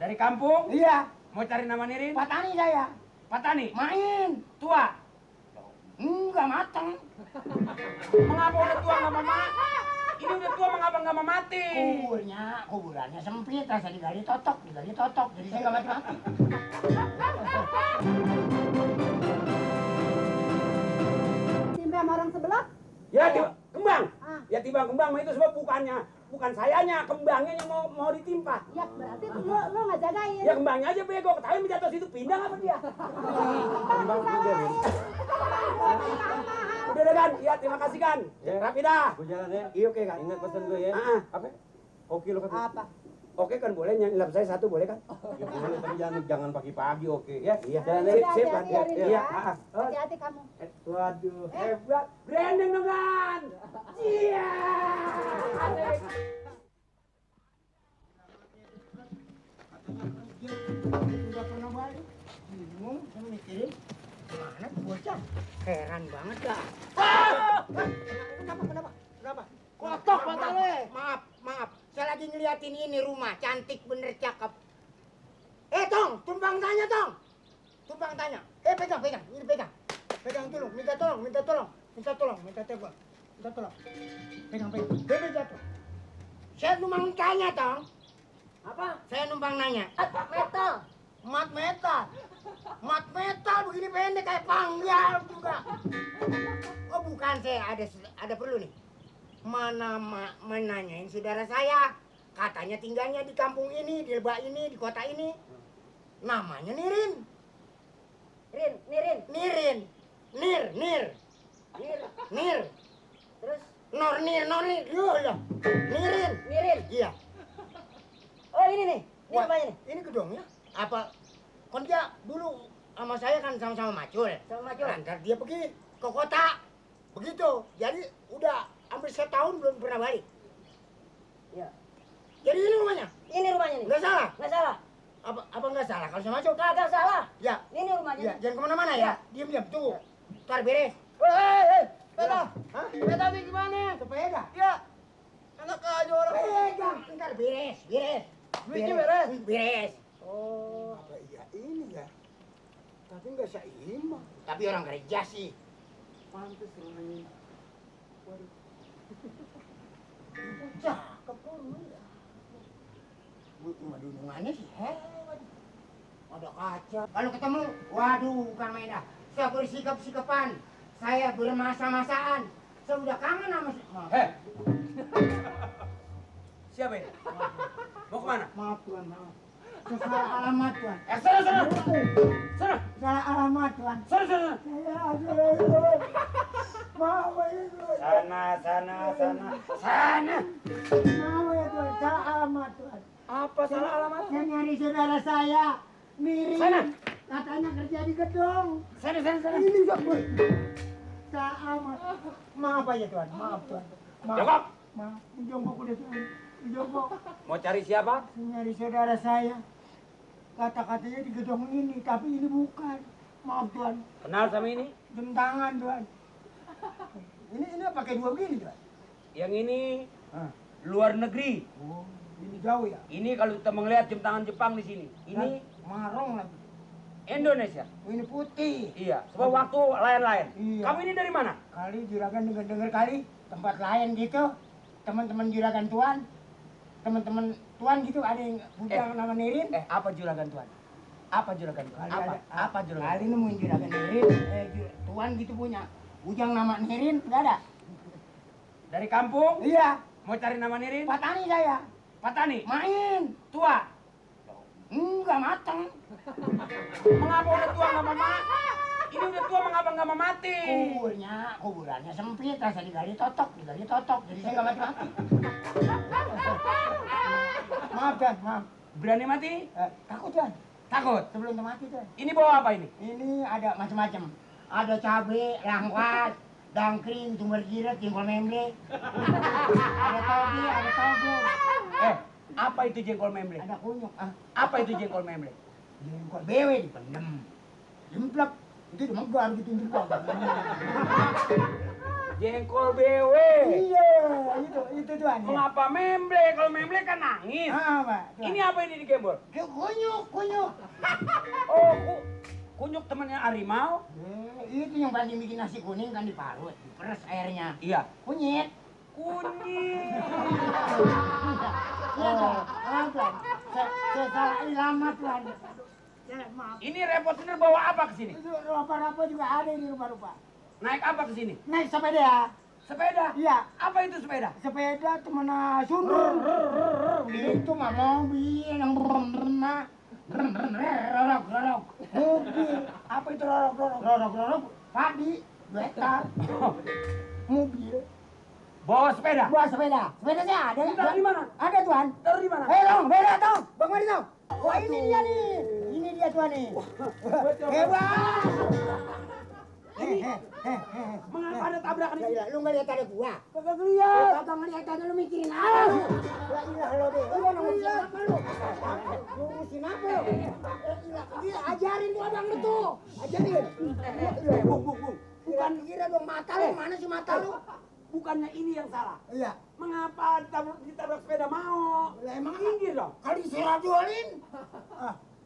Dari kampung? Iya. Mau cari nama Nirin? Patani saya. Patani? Main. Tua? Enggak mateng. Mengapa udah tua nggak mau mati? Ini udah tua mengapa nggak mau mati? Kuburannya sempit, rasa digali totok. Jadi saya nggak mati-mati. Timbang orang sebelah? Ya, kembang. Ah. Ya timbang kembang itu sebab bukan sayanya, kembangnya yang mau ditimpa. Ya berarti lo nggak jagain. Ya kembangnya aja bego, ketahuin jatuh situ pindah apa dia? Kembang pindah. Udah deh kan? Ya terima kasih kan. Ya. Rapi dah. Gue jalan ya. Iya oke kan. Ingat pesan gue ya. Apa? Oke lo kata. Apa? Oke kan boleh nyelap saya satu boleh kan? Ya boleh tapi jangan pagi-pagi oke ya. Iya. Jalan Ya, ya. Sip kan? hati-hati, Iya. Hati-hati kamu. Waduh, hebat. Branding dong kan? Iya. Udah pernah balik. Bingung, saya mikirin. Mana tuh bocah? Heran banget dah. Kenapa? Kotok matanya. Maaf. Saya lagi ngeliatin ini rumah. Cantik bener cakep. Tong, tumpang tanya, Tong. Tumpang tanya. Pegang. Ini pegang. Pegang dulu. Minta tolong. Minta tolong. Pegang. Bebe jatuh. Saya numpang tanya, Tong. Apa? Saya numpang nanya. Mat metal begini pendek kayak panggal juga. Oh bukan, saya ada perlu nih. Menanyain saudara saya. Katanya tinggalnya di kampung ini, di lebak ini, di kota ini. Namanya Nirin. Nir. Terus? Nir. Yolah. Nirin. Iya. Oh ini nih. Ini Wah, rumahnya nih. ini gedungnya. Apa? Kan dia dulu sama saya kan sama-sama macul. Ntar dia pergi ke kota. Begitu. Jadi udah hampir setahun belum pernah balik. Ya. Jadi ini rumahnya. Ini rumahnya nih. Nggak salah. Nggak salah. Apa nggak salah kalau saya macul? Kagak salah. Ya. Ini rumahnya. Ya, nih. jangan kemana-mana ya. Diam. Tunggu. Ntar beres. Peta. Hah? Peta nih gimana? Sepeda. Ya. Enak aja orang. Pegang. Ntar beres. Duitnya beres? Beres. Oh. Apa iya ini ya? Tapi nggak seimbang. Tapi orang gereja sih. Pantes rumahnya. Waduh. Cakep lu ya. Rumah dunungannya sih hebat. Ada kaca. Kalau ketemu, waduh bukan main dah. Saya bersikap-sikapan. Saya bermasa-masaan. Saya udah kangen sama... Siapa ini? Mau kemana? Maaf Tuhan, maaf. Saya salah alamat Tuhan. Sana. Salah alamat Tuhan. Sana. Aduh. Maaf ya Tuhan. Sana. Maaf ya Tuhan, salah alamat Tuhan. Apa salah alamat? Saya nyari saudara saya. Miring. Sana. Katanya kerja di gedung. Sana. Ini juga salah alamat. Maaf aja Tuhan, maaf Tuhan. Jongkok. Maaf, jongkok udah Tuhan. Jongkok. Mau cari siapa? Saya nyari saudara saya. Kata-katanya di gedung ini, tapi ini bukan. Maaf Tuhan. Kenal sama ini? Jam tangan Tuhan. Ini pakai dua begini Tuhan. Yang ini luar negeri. Oh, ini jauh ya. Ini kalau kita melihat jam tangan Jepang di sini. Ini marong lagi. Indonesia. Ini putih. Iya, sebab waktu lain-lain. Iya. Kamu ini dari mana? Kali juragan dengar kali tempat lain gitu. Teman-teman juragan Tuan. Teman-teman Tuan gitu ada yang punya nama Nirin. Apa juragan Tuan? Apa juragan Tuan? Apa juragan? Kali nemuin juragan Nirin. Tuan gitu punya. Ujang nama Nirin enggak ada. Dari kampung? Iya. Mau cari nama Nirin? Patani saya. Patani? Main. Tua? Enggak mateng. Mengapa udah tua nggak mau mati? Ini udah tua mengapa nggak mau mati? Kuburannya sempit, rasa digali totok. Jadi saya nggak mati-mati. Maaf Tuan, maaf. Berani mati? Takut Tuan. Takut? Sebelum mati Tuan. Ini bawa apa ini? Ini ada macam-macam. Ada cabai, langwas, dangkring, sumber jirat, jengkol memble. Ada toge, ada togo. Apa itu jengkol memble? Ada kunyuk. Apa itu jengkol memble? Jengkol bewe dipendem. Jemplak. Itu udah megar gitu jemplak. Jengkol BW. Iya, itu tuan. Ya. Mengapa memble? Kalau memble kan nangis. Pak. Tuan. Ini apa ini di gembol? Kunyuk. Oh, kunyuk temannya harimau. Itu yang paling bikin nasi kuning kan diparut, diperes airnya. Iya. Kunyit. Kunyit. Tuan. Saya salah lama tuan. Maaf. Ini repot bener bawa apa ke sini? Itu rupa-rupa juga ada ini rupa-rupa. Naik apa ke sini? Naik sepeda. Sepeda? Iya. Apa itu sepeda? Sepeda temen sundur. Itu mah mobil yang berenang. Rorok. Mobil. Apa itu rorok-rorok? Rorok. Padi. Beta. Mobil. Bawa sepeda? Bawa sepeda. Sepeda saya ada. Taruh di mana? Ada tuan. Taruh di mana? Dong, beda dong. Bang Mari dong. Wah ini dia nih. Ini dia tuan nih. Hebat. Mengapa ada tabrakan di sini? Lu nggak lihat ada gua? Kagak lihat. Kagak ngeliat ada lu mikirin apa lu? La ilah lo deh. Lu mau ngurusin apa lu? Lu ngurusin apa lu? Dia ajarin tuh abang lu tuh. Ajarin. Bung. Bukan kira dong mata lu, mana sih mata lu? Bukannya ini yang salah. Iya. Mengapa ditabrak sepeda mau? Lah emang Minggir dong. kali diserajolin.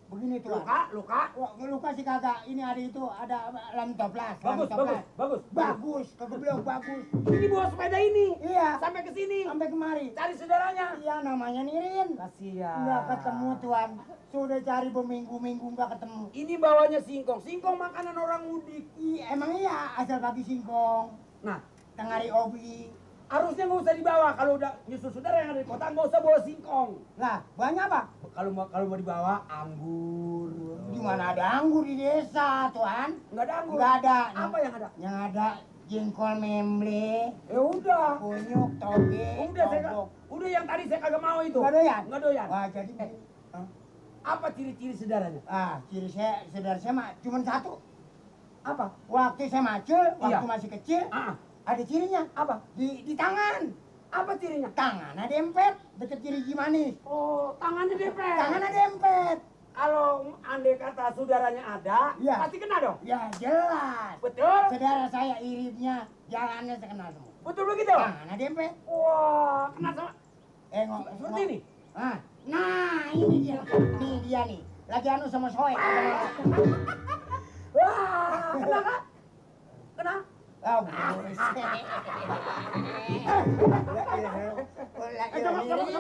Begini tuh. Luka. Luka sih kagak. Ini ada itu, ada lam toplas. Bagus. Kagak bilang bagus. Ini bawa sepeda ini. Iya. Sampai ke sini. Sampai kemari. Cari saudaranya. Iya, namanya Nirin. Kasihan. Nggak ketemu tuan. Sudah cari berminggu-minggu nggak ketemu. Ini bawanya singkong. Singkong makanan orang mudik. Iya, emang iya asal bagi singkong. Nah, Tengari obi. harusnya nggak usah dibawa. Kalau udah nyusul saudara yang ada di kota nggak usah bawa singkong. Lah, banyak apa? Kalau mau dibawa anggur. Di mana ada anggur di desa, tuan? Nggak ada anggur. Nggak ada. Apa yang ada? Yang ada jengkol memble, Ya udah. kunyuk, toge, togok. Udah yang tadi saya kagak mau itu. Nggak doyan? Nggak doyan. Wah, jadi Apa ciri-ciri saudaranya? ciri saya, saudara saya mah cuma satu. Apa? Waktu saya macul, waktu Iya. masih kecil, Ah, ada cirinya. apa? Di tangan. Apa cirinya? Tangannya dempet, deket ciri manis. Oh, tangannya dempet. Tangannya dempet. Kalau andai kata saudaranya ada, Iya. pasti kena dong. Ya jelas. Betul? Saudara saya iritnya, jalannya saya kenal semua. Betul begitu? Tangannya dempet. Wah, kena sama. Seperti ini. Nah, ini dia. Nih dia nih. Lagi anu sama soek. Wah, kena kan? Kena? Oh,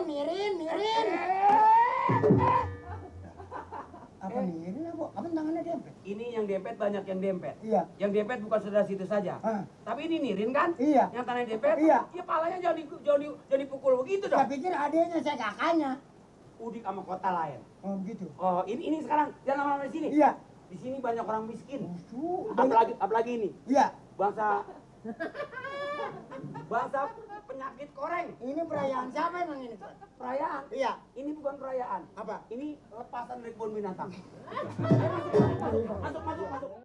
Nirin. Apa Nirin apa? Apa tangannya dempet? Ini yang dempet banyak yang dempet. Iya. Yang dempet bukan saudara situ saja. Tapi ini Nirin kan? Iya. Yang tangannya dempet? Iya. Ya palanya jangan dipukul begitu Saya dong. pikir adanya, saya kakaknya. Udik sama kota lain. Oh, begitu. Oh, ini sekarang jangan lama-lama di sini. Iya. Di sini banyak orang miskin. Banyak. Apalagi ini. Iya. Bangsa penyakit koreng. Ini perayaan siapa emang ini, Tuan? Perayaan. Iya. Ini bukan perayaan. Apa? Ini lepasan dari kebun binatang. Masuk.